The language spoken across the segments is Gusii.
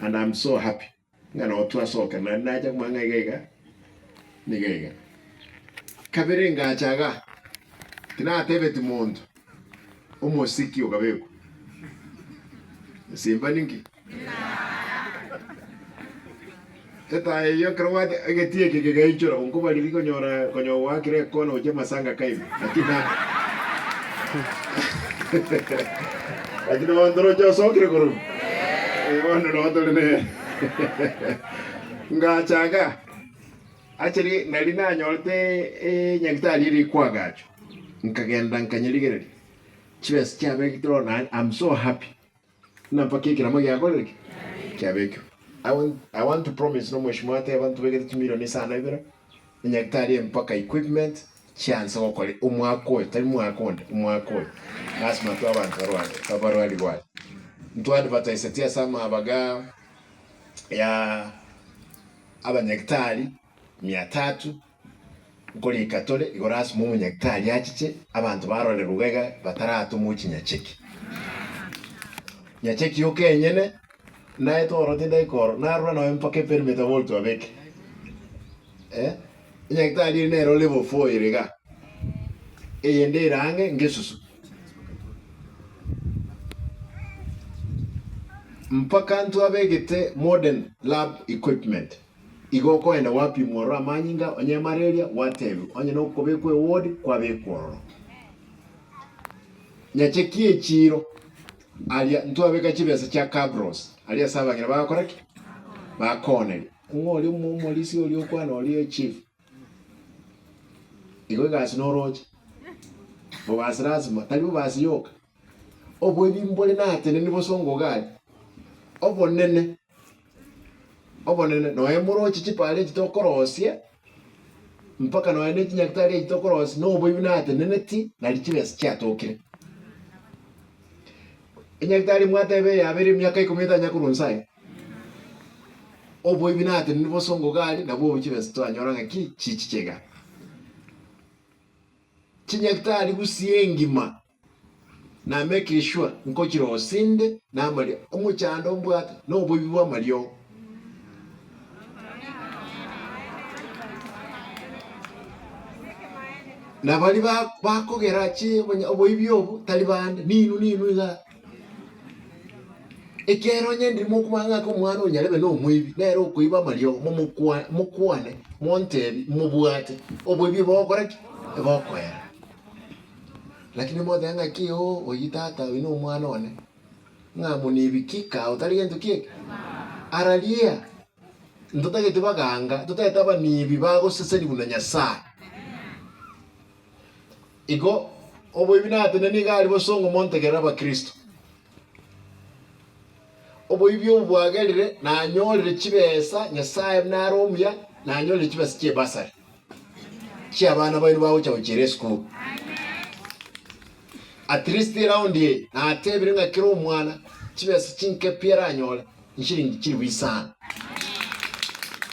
And I'm so happy ng'a noo twasokera naende nacha komanya ng'a iga iga niga iga. Kabere ngacha igaa, tinatebeti monto omosiki okabekwa. Simba ninki? Etaya eyio ekero gwate egetii eke kegaichora onkobariri konyora konya ogoakire ekona gochia amasanga kaime lakini na lakini bono toroche osokire korwa Eh, bono noo tore nere ngacha iga actually nari nanyorete enyagitari ere ekwagachwa nkagenda nkanyerigereria chibesa chiabekire ororo naende I'm so happy. Buna mpaka ekerama giakorire ki? Kiabekirwe. I want, I want to promise na omweshimiwa ateba ntobegete chimilioni isano ibere, enyagitari eye mpaka equipment chianse gokora omwaka oyo, tari mwaka onde, omwaka oyo. Lasima toe abanto barware, babarwarigwe aria. Ntwa advertiseti ase amabaga ya abanyagitari mia tatu, Nkorika tore igoro ase omonyagitari achiche, abanto barorerwe iga iga bataratomwa chinyacheki. Nyacheki yoka enyene, naye torote ndaika oro, narora nonya mpaka eperimeter wall twabekire. Eh, enyagitari eri nero level four ere igaa, eyende ere ang'e ngesusu. Mpaka ntwabegete modern lab equipment. Igo okoenda gwapimwa ororo amanyinga, onye emararia gwatebiwa, onye nokobekwa eward kwabekwa ororo. Nyache ki echiiro aria ntwabeka chibesa chia cabros aria ase abang'ina bagokora ki? Bakooneria. Ng'o oria omorisia oria okwana oria echief? Igo egasi noroche. Bobasi lasima, tari bobasi yoka. Oboibi mbore nateneni bosongo iga aria, obonene. Obonene, nonya moroche chipara echi tokorosia, mpaka nonya ne chinyagitari echi tokorosia, na oboibi nateneneti nari chibesa chiatokire. Enyagitari mwateba eyabeire emiaka ikomi etanya korwa inse aye, oboibi nateneneti bosongo iga aria, nabwo obo chibesa twanyora ng'aki chichiche igaa. Chinyagitari gusii engima. Na make sure nkochirosia inde namaria omochando mbwate noboibi bw'amariogo. Na baria ba- bakogera chi obonya oboibi obo tari bande, ninwe ninwe igaa. Ekiagera onye ndiri mokomanya ng'a omwana o nyarebe na omoibi, nere okoiba amariogo, momokwa mokwane, montebi, mobwate, oboibi bogokora ki? Bokoera. Lakini motebe ng'aki, Oo, oyio tata, oyio nomwana one, ng'a monibi ki kaa otari gento kieke? Araria, ntotagete baganga, ntotagete abanibi bagosesenigwa na Nyasae. Igo oboibi natenene iga aria bosongo montegerere abakristo. Oboibi obo bwagerire nanyorire chibesa, Nyasae buna are omuya, nanyorire chibesa chi'ebasari. chi'abana baino bagocha gochiera esukuru. At least eround eye natebire ng'a kera omwana chibesa chinke pi aranyore nchiringi chilifu isano.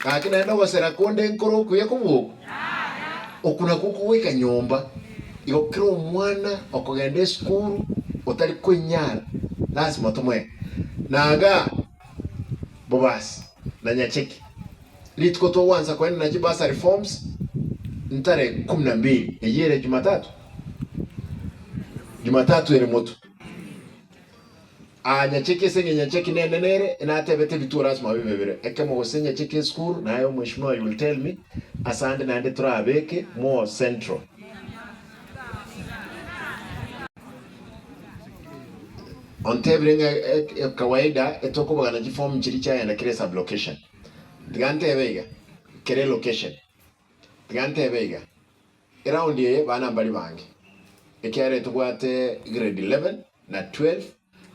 Gaki naende ogosera konde nkore okuya kobua oko? Oku nakwo okogoika nyomba, igo kera omwana okogenda esukuru otari koinyara lasima tomoe. Nagaa Bobasi na Nyacheki. Rituko togwansa koenena chibursary forms ntare kumi na mbili, eyio ere Jumatatu? Jumatatu ere motwe. Aa Nyacheki ase eng'encho Nyacheki nenene ere, natebete ebituo lasima bibe bire. Ekemo gose Nyacheki esukuru, naye omweshimiwa you will tell me, asande naende torabeke more central. Ontebire ng'a kawaida etokobagana chiform chiria chiagenda kera esublocation. Tiga ntebe iga, kera elocation. Tiga ntebe iga, eround eye bana mbari bange, ekiagera etobwate grade 11 na 12,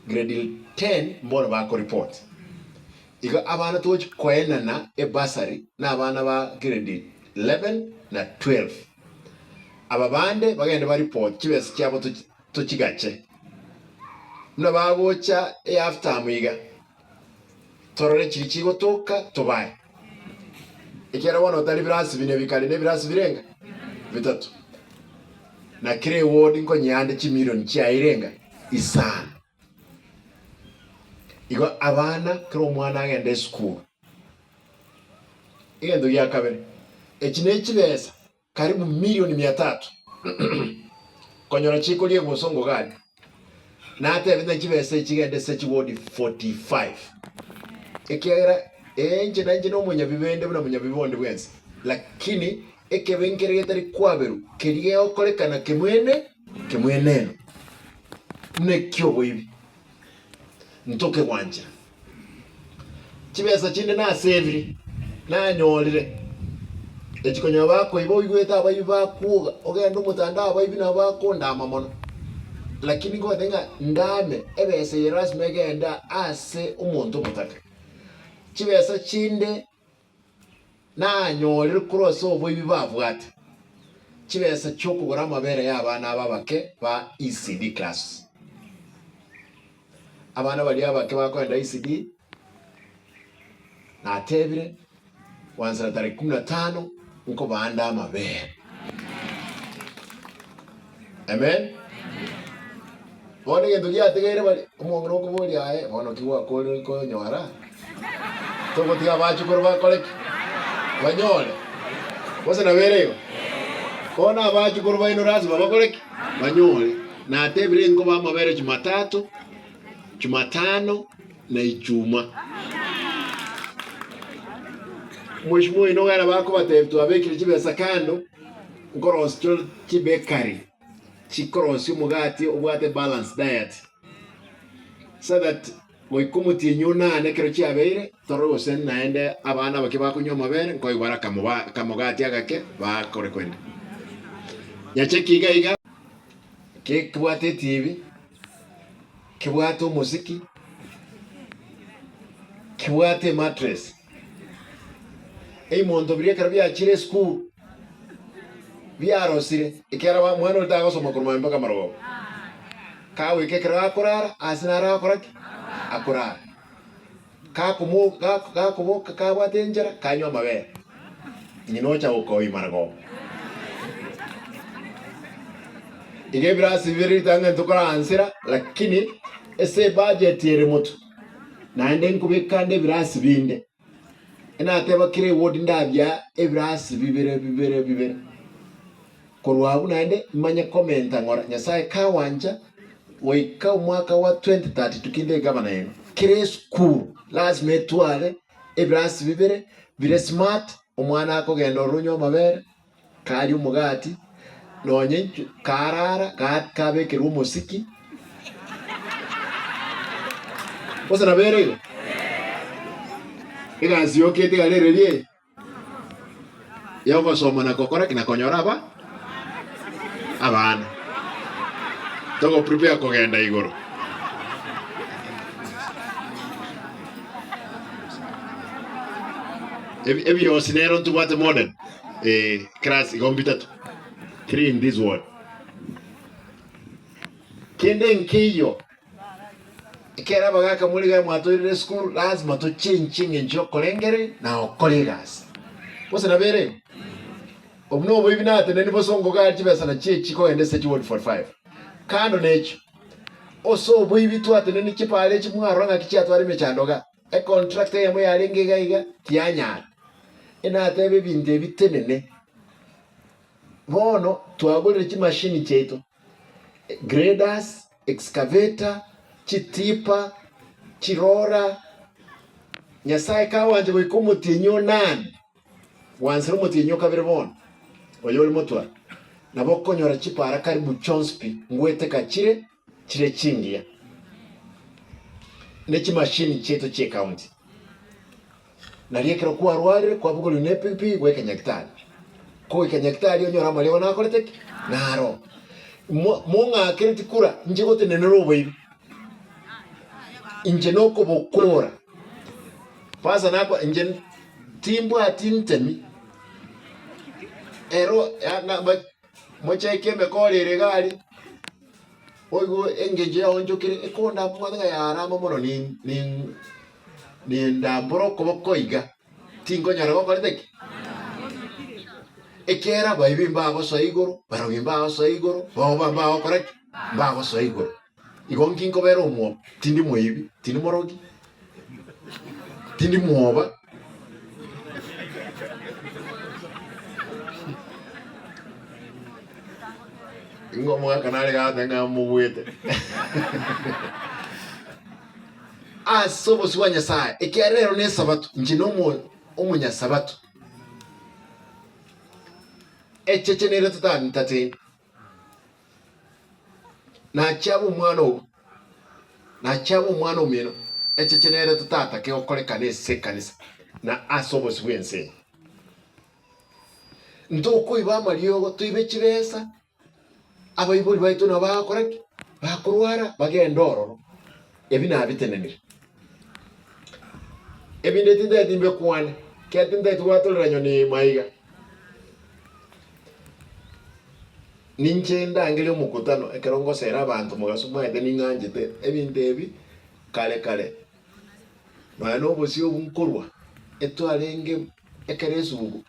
grade 10 mbono bakoreport. Igo abana togochi koenana ebursary na abana ba grade 11 na 12. Aba bande bagende bareport chibesa chiabo tochi tochigache. Buna bagocha ehalf term iga. Torore chiria chigotoka tobae. Ekiagera bono otari birasi bine bikare nebirasi birenga? Bitato. Na kera eward nkonyia ande chimilion chiaye irenga? Isano. Igo abana, kera omwana agende esukuru. Egento gia kabere, echi ne chibesa karibu milioni mia tatu konyora chikoria egosongo gari. Natebe ng'a chibesa echi chigende ase chiwodi 45 ekiagera ee inche nainche nomonyabibe inde buna monyabibe onde bwensi, lakini ekebe nkere getari kwaberwa keria gegokorekana kemwene kemweneno buna ekioboibi. Ntokegwanchera. Chibesa chinde nasevire, nanyorire, echi konyora bakoiba oigwete abaibi bakwoga, ogende omotandao abaibi nabo bakondama mono. Lakini ngote ng'a ndame ebesa eye lasima egende ase omonto omotaka. Chibesa chinde nanyorire korwa ase oboibi babwate, chibesa chi'okogora amabere y'abana aba abake ba ECD class. Abana baria abake bakoenda ECD, natebire gwansa tariki kumi na tano nkobanda amabere. Amen. Bono egento giatigaire bare, omong'ina okoboria aye, bono ki gwakorire konyora? Togotiga abachukuru bakore ki? Banyore. Gose nabo ere igo? Bono abachukuru baino lasima bakore ki? Banyore. Natebire nkoba amabere Jumatatu, Jumatano na Ijumaa. Mheshimiwa oino ogera bakobatebia twabekire chibesa kando, nkorosia chore chibekari chikorosia omogati obwate balanced diet so that goika omotienyi onane ekero chiabeire torore gose naende abana abake bakonywa amabere nkoigwa bare akamoba akamogati agake bakore kwenda. Nyacheki iga iga kebwate etibi, kebwate omosiki, kebwate emattress, ebimonto biria ekero biachire esukuru biarosire ekiagera ba mwana oria tagosoma korwa mambia mpaka marogoba, kagoika ekero akorara ase naro agokora ki? Akorara. Kakomo gako gakoboka kabwate enchara kanywa amabere, ng'ina ocha gokoyia marogoba. Iga ebirasi bibere ritang'ani tokoransera lakini ase ebudget ere motwe naende nkobeka nde ebirasi binde. Enateba kera eward ndabia ebirasi bibere bibere bibere. Korwa abwo naende manye komenta ng'ora Nyasae kagwancha goika omwaka wa 2032 kinde egavana eno kera esukuru lazima etware ebirasi bibere bire smart omwana akogenda ororo onywe amabere karia omogati nonye inchwe karara ga kabekerwa omosiki gose nabo ere igo? Egasi yoka etigare ereria eye. Y'ogosoma na gokora ki? Na konyora aba abana. Togo prepare kogenda igoro. Ebi ebiosi nero ntobwate modern eh, class igo mbitato. Three in this ward. Kende nkeiyo Ekero abagaaka more iga mwatoire esukuru, lazima tochenchie engencho y'okorengereria na gokora egasi. Gose nabo ere igo? Obwo noboibi nateneni bosongo gari chibesa nachio echi kogenda ase chiward 45. Kando nechio, ase oboibi twateneni chipara echi mwarora ng'aki chiatwara emechando iga, econtract eyemo yarenge iga iga tiyanyara. Enatebe ebinto ebi tenene. Bono twagorire chimashini chiaito, graders, excavator, chitipa, chirora, Nyasae kagwancha goika omotienyi onane, gwansera omotienyi okabere bono, oyo ore motware, nabo okonyora chipara karibu chionsi pi, ngweteka chire, chire chingiya, ne chimashini chiaito chie county. Nario ekero kwarwarire kwabogorigwa ne epikipiki goika Nyagetari. Kogoika Nyagetari onyore amariogo nakorete ki? Naro. Mo mong'akereti kura inche gotenenera oboibi. Inche nokobokora. Kwanza nakwa inche timbwati ntemi ero mocheke emekora ere iga aria, oigwe engencho yaonchokire ekondambua ng'a yarama mono nin nin nindambore okoboko iga, tinkonyara gokorete ki? Ekiagera abaibi mbagosoa igoro, barogi mbagosoa igoro, boba mbagokora ki? Mbagosoa igoro. Igo nki nkobera omwobo? Tindi moibi, tindi morogi. Tindi mwoba. Ingo omogaka nare gagoteba ng'a mobuete. Ase obosio bwa Nyasae, ekiagera rero nesabato, inche nomo omonyasabato. Echeche nere totantatende. Nachia abe omwana oo, nachia abe omwana omino, echeche nere totatake gokorekana ase ekanisa na ase obosio bw'ense eye. Ntokoiba amariogo, toibe chibesa, abaibori baito nabo bagokora ki? Bakorwara bagende ororo. Ebi nabitenenire. Ebinde tintageti mbikwane, ekiagera tintageti gwatorera nyoni maiga. Ninche ndangerie omokutano ekero ngosera abanto mogaso maete ning'anchete ebinto ebi kare kare. Nonya na obosio obwo nkorwa, etwarenge ekero esuguku.